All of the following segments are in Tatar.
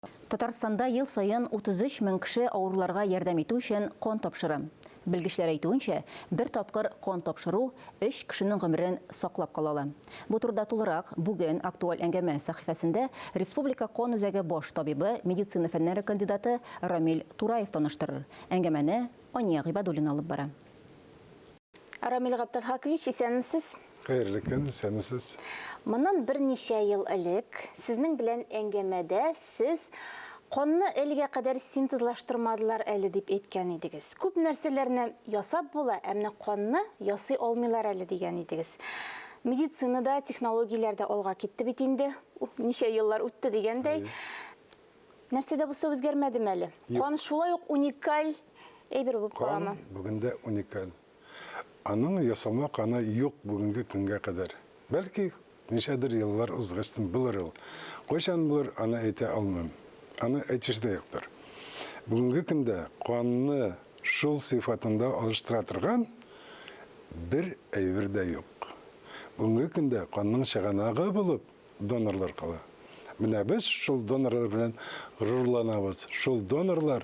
Татарстанда ел саен 33 мең кеше авыруларга ярдәм итү өчен кан тапшыра. Белгечләр әйтүенчә, бер тапкыр кан тапшыру өч кешенең гомерен саклап кала ала. Бу турыда тулырак бүген Актуаль әңгәмә сәхифәсендә Республика кан үзәге баш табибы, медицина фәннәре кандидаты Рамил Тураев таныштырыр. Әңгәмәне Ания Гыйбадуллина алып бара. Рамил Габделхакович, исәнмесез. Хәерле көн, исәнмесез. Моннан берничә ел элек сезнең белән әңгәмәдә сез канны әлегә кадәр синтезлаштырмадылар әле дип әйткән идегез. Күп нәрсәләрне ясап була, ә менә канны ясый алмыйлар әле дигән идегез. Медицинада технологияләр дә алга китте бит инде. Ничә еллар үтте дигәндәй. Нәрсә дә булса үзгәрмәдеме әле? Кан шулай ук уникаль әйбер булып каламы? Кан бүген дә уникаль. Аның ясалма каны юк бүгенге көнгә кадәр. Бәлки, ничәдер еллар узгачтын булыр ул. Кайчан булыр, аны әйтә алмыйм. Аны әйтүче дә юктыр. Бүгенге көндә канны шул сыйфатында алыштыра торган бер әйбер дә юк. Бүгенге көндә канның чыганагы булып донорлар кала. Менә без шул донорлар белән горурланабыз. Шул донорлар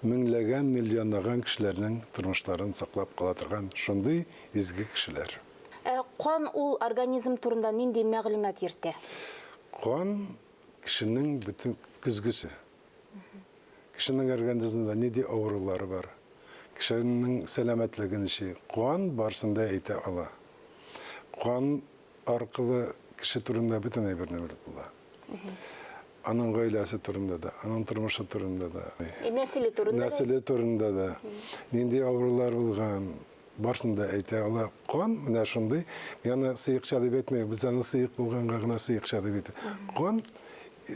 меңләгән, миллионлаган кешеләрнең тормышларын саклап кала торган шундый изге кешеләр. Ә кан ул организм турында нинди мәгълүмат йөртә? Кан кешенең бөтен көзгесе. Кешенең организмында нинди авырулары бар, кешенең сәламәтлеге ничек, кан барысын да әйтә ала. Кан аркылы кеше турында бөтен әйберне белеп була. Аның гаиләсе турында да, аның тормышы турында да. Нәселе турында да. Нәселе турында да. Нинди авырулар булган, барсын да әйтә ала. Кан менә шундый, мин аны сыекча дип әйтмим, без аны сыек булганга гына сыекча дип әйтә. Кан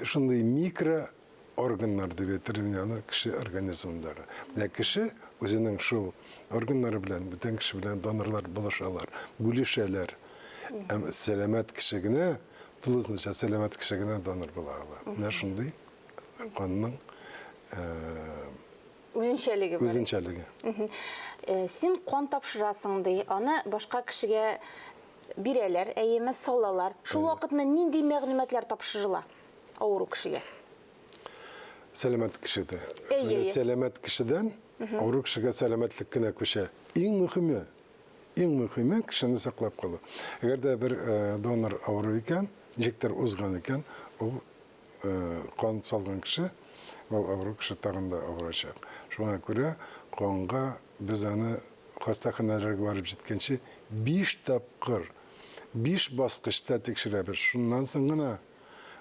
шундый микро органнар дип әйтер идем аны кеше организмындагы. Менә кеше үзенең шул органнары белән, бүтән кеше белән донорлар булышалар, бүлешәләр. Һәм сәламәт кеше генә, тулысынча сәламәт кеше генә донор була ала. Менә шундый канның үзенчәлеге бар. Үзенчәлеге. Син кан тапшырасың ди, аны башка кешегә бирәләр, әйеме, салалар. Шул вакытны нинди мәгълүматлар тапшырыла? Авыру кешегә. Сәламәт кешедә. Сәламәт кешедән авыру кешегә сәламәтлек кенә күчә. Иң мөһиме, иң мөһиме кешене саклап калу. Әгәр дә бер донор авыру икән, ничектер узган икән, ул кан салган кеше, ул авыру кеше тагын да авырачак. Шуңа күрә канга без аны хастаханәләргә барып җиткәнче 5 тапкыр, 5 баскычта тикшерәбез. Шуннан соң гына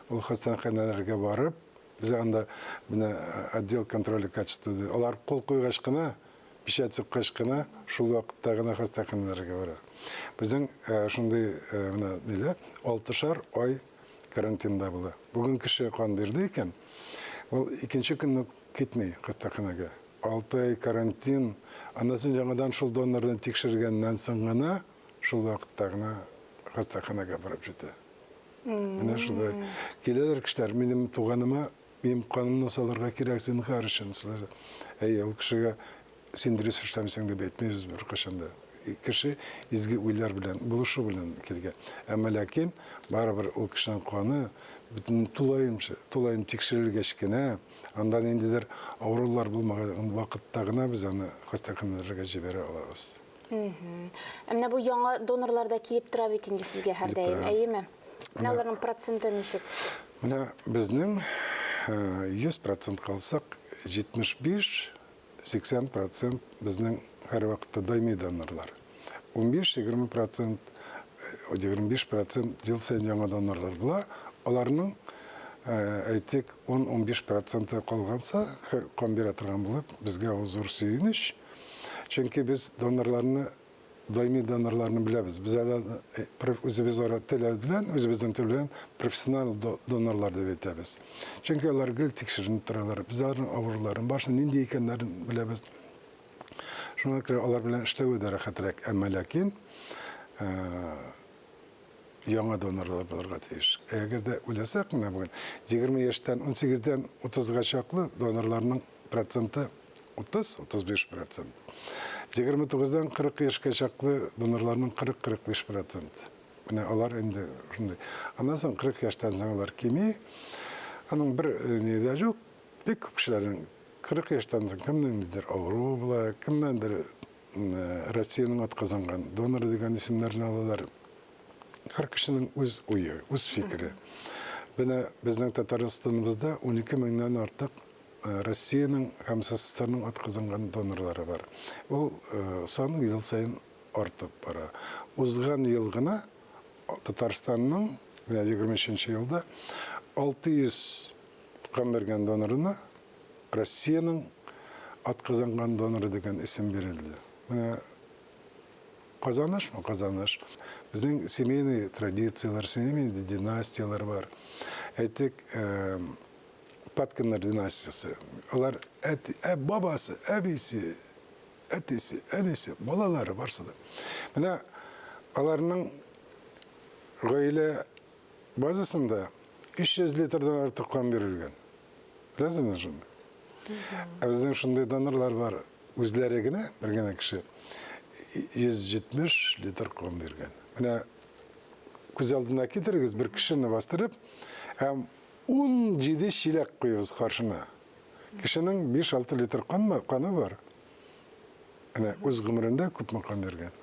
Ул хастаханәләргә барып, без анда менә отдел контроля качества, алар кул куйгач кына, печать суккач кына, шул вакытта гына хастаханәләргә бара. Безнең шундый менә ниләр, алтышар ай карантинда була. Бүген кеше кан бирде икән, ул икенче көнне китми хастаханәгә. 6 ай карантин, аннан соң яңадан шул донорны тикшергәннән соң гына, шул вакытта гына хастаханәгә барып җитә. Менә шулай. Киләләр кешеләр, минем туганыма минем канымны салырга кирәк зинһар өчен. Әйе, ул кешегә син дөрес эшләмисең дип әйтмибез беркайчан да. Кеше изге уйлар белән, булышу белән килгән. Әмма ләкин барыбер ул кешенең каны бөтен тулаем, тулаем тикшерелгәч кенә, анда ниндидер авырулар булмаган вакытта гына без аны хастаханәләргә җибәрә алабыз. Ә менә бу яңа донорлар да килеп тора бит инде сезгә һәрдаим, әйеме? Менә аларның проценты ничек? Менә безнең 100 процент калсак, 75-80 процент безнең һәрвакытта даими донорлар. 15-20 процент, 25 процент ел саен яңа донорлар була. Аларның, әйтик, 10-15 проценты калганса, кан бирә торган булып, безгә ул зур сөенеч. Чөнки без донорларны, даими донорларны беләбез. Без әле үзебез ара тел белән, үзебезнең тел белән профессионал донорлар дип әйтәбез. Чөнки алар гел тикшеренеп торалар. Без аларның авыруларын, барысын нинди икәннәрен беләбез. Шуңа күрә алар белән эшләве дә рәхәтрәк. Әмма ләкин яңа донорлар булырга тиеш. Әгәр дә уйласак, менә бүген 20 яшьтән 18-дән 30-га чаклы донорларның проценты 30-35 процент. 29-дан 40 яшькә чаклы донорларның 40-45 процент. Менә алар инде шундый. Аннан соң 40 яшьтән соң алар кими. Аның бер ни дә юк. Бик күп кешеләрнең 40 яшьтән соң кемнеңдер авыруы була, кемнәндер Россиянең атказанган доноры дигән исемнәрне алалар. Һәр кешенең үз уе, үз фикере. Менә безнең Татарстаныбызда 12 меңнән артык Россиянең һәм СССРның атказанган донорлары бар. Ул сан ел саен артып бара. Узган ел гына Татарстанның, менә 23 елда 600 кан биргән донорына Россиянең атказанган доноры дигән исем бирелде. Менә казанышмы, казаныш. Безнең семейный традицияләр, семейный династияләр бар. Әйтик, Паткиннар династиясе. Алар әти, ә, бабасы, әбисе, әтисе, әнисе, балалары барсы да. Менә аларның гаилә базасында 300 литрдан артык кан бирелгән. Беләсезме шуны? Ә безнең шундый донорлар бар. Үзләре генә, бер генә кеше 170 литр кан биргән. Менә күз алдына китерегез, бер кешене бастырып, һәм 17 чиләк куегыз каршына. Кешенең 5-6 литр канмы, каны бар. Менә үз гомерендә күпме кан биргән.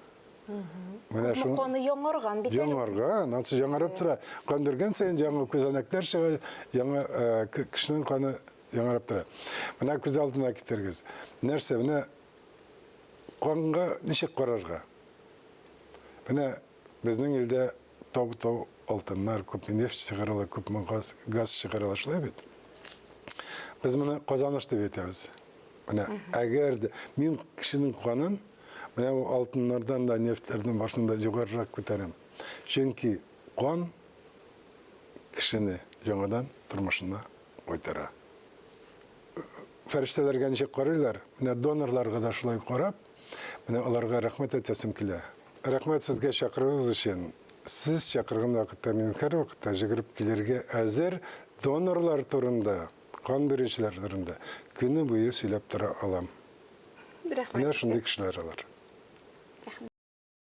Менә шул каны яңарган бит. Яңарган, ансы яңарып тора. Кан биргән саен яңа күзәнәкләр чыга, яңа э, кешенең каны яңарып тора. Менә күз алдына китерегез. Нәрсә, менә канга ничек карарга? Менә безнең илдә Тау-тау алтыннар, күпме нефть чыгарыла, күпме газ, газ чыгарыла, шулай бит? Без моны казаныш дип әйтәбез. Менә әгәр дә мин кешенең канын менә бу алтыннардан да, нефтьләрдән барысын да югарырак күтәрәм. Чөнки кан кешене яңадан тормышына кайтара. Фәрештәләргә ничек карыйлар, менә донорларга да шулай карап, менә аларга рәхмәт әйтәсем килә. Рәхмәт сезгә чакыруыгыз өчен. Сез чакырган вакытта мин һәрвакытта җөгереп килергә әзер. Донорлар турында, кан бирүчеләр турында көне буе сөйләп тора алам. Рәхмәт. Менә шундый кешеләр алар.